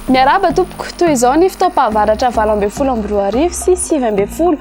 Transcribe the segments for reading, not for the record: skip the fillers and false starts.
Miarahaba tompoko, toy izao ny fotoam-pahavaratra 2018 sy 2019.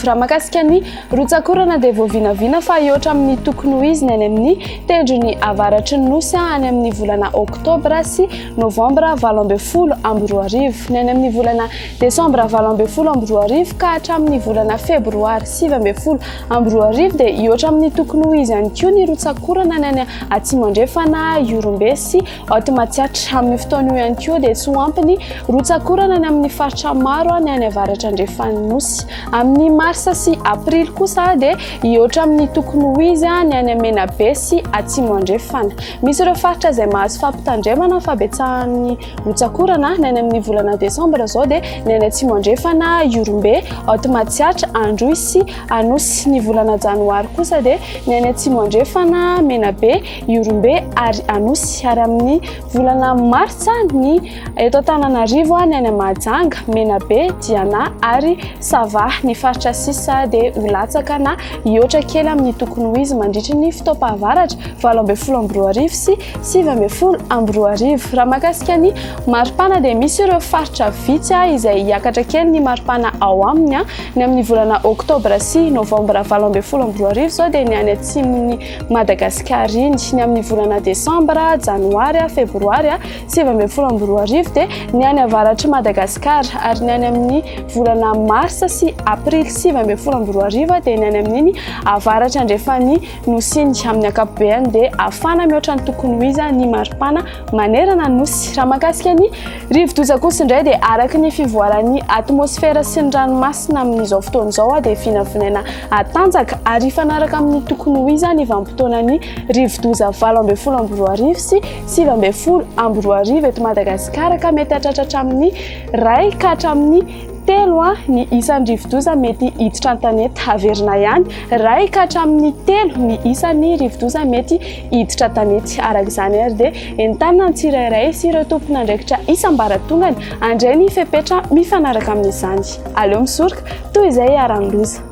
Raha mahakasika ny rotsak'orana dia voavinavina fa hihoatra amin'ny tokony ho izy ny any amin'ny tendrony avaratry ny Nosy any amin'ny volana oktobra sy novambra 2018. Ny any amin'ny volana desambra 2018 ka hatramin'ny volana febroary 2019 dia hihoatra amin'ny tokony ho izy ihany koa ny rotsak'orana ny any Atsimo Andrefana, Ihorombe sy Haute Matsiatra. Amin'io fotoana io ihany koa dia tsy ho ampy ny rotsak'orana any amin'ny faritra maro any any avaratra andrefan'ny Nosy. Amin'ny marsa sy aprily kosa dia hihoatra amin'ny tokony ho izy ny any Menabe sy Atsimo Andrefana. Misy ireo faritra izay mahazo fampitandremana ny fahabetsahan'ny rotsak'orana. Ny any amin'ny volana desambra izao dia ny any Atsimo Andrefana, Ihorombe, Haute Matsiatra, Androy sy Anosy. Ny volana janoary kosa dia ny any Atsimo Andrefana, Menabe, Ihorombe ary Anosy ary amin'ny volana martsa ny eto Antananarivo, ny any Mahajanga, Menabe, Diana ary Sava. Ny faritra sisa dia ho latsaka na hihoatra kely amin'ny tokony ho izy mandritry ny fotoam-pahavaratra 2018 sy 2019. Raha mahakasika ny maripana dia misy ireo faritra vitsy izay hiakatra kely ny maripana ao aminy. Ny amin'ny volana oktobra sy novambra 2018 izao dia ny any atsimon'ny Madagasikara iny. Ny amin'ny volana desambra, janoary, febroary 2019 dia ny any avaratr'i Madagasikara ary ny any amin'ny volana marsa sy aprily 2019 dia ny any amin'iny avaratra andrefan'ny Nosy iny. Amin'ny ankapobeany dia hafana mihoatra ny tokony ho izy ny maripana manerana ny Nosy. Raha mahakasika ny rivodoza kosa indray dia araka ny fivoaran'ny atmosfera sy ny ranomasina amin'izao fotoana izao dia vinavinaina hatanjaka ary hifanaraka amin'ny tokony ho izy ny vanim-potoanan'ny rivodoza 2018 sy 2019 eto Madagasikara ka mety hahatratra hatramin'ny iray ka hatramin'ny telo ny isan'ny rivodoza mety hiditra an-tanety. Averina ihany, iray ka hatramin'ny telo ny isan'ny rivodoza mety hiditra an-tanety. Araka izany ary dia entanina ny tsirairay sy ireo tompon'andraikitra isam-baratongany handray ny fepetra mifanaraka amin'izany. Aleo misoroka toy izay iharan'ny loza.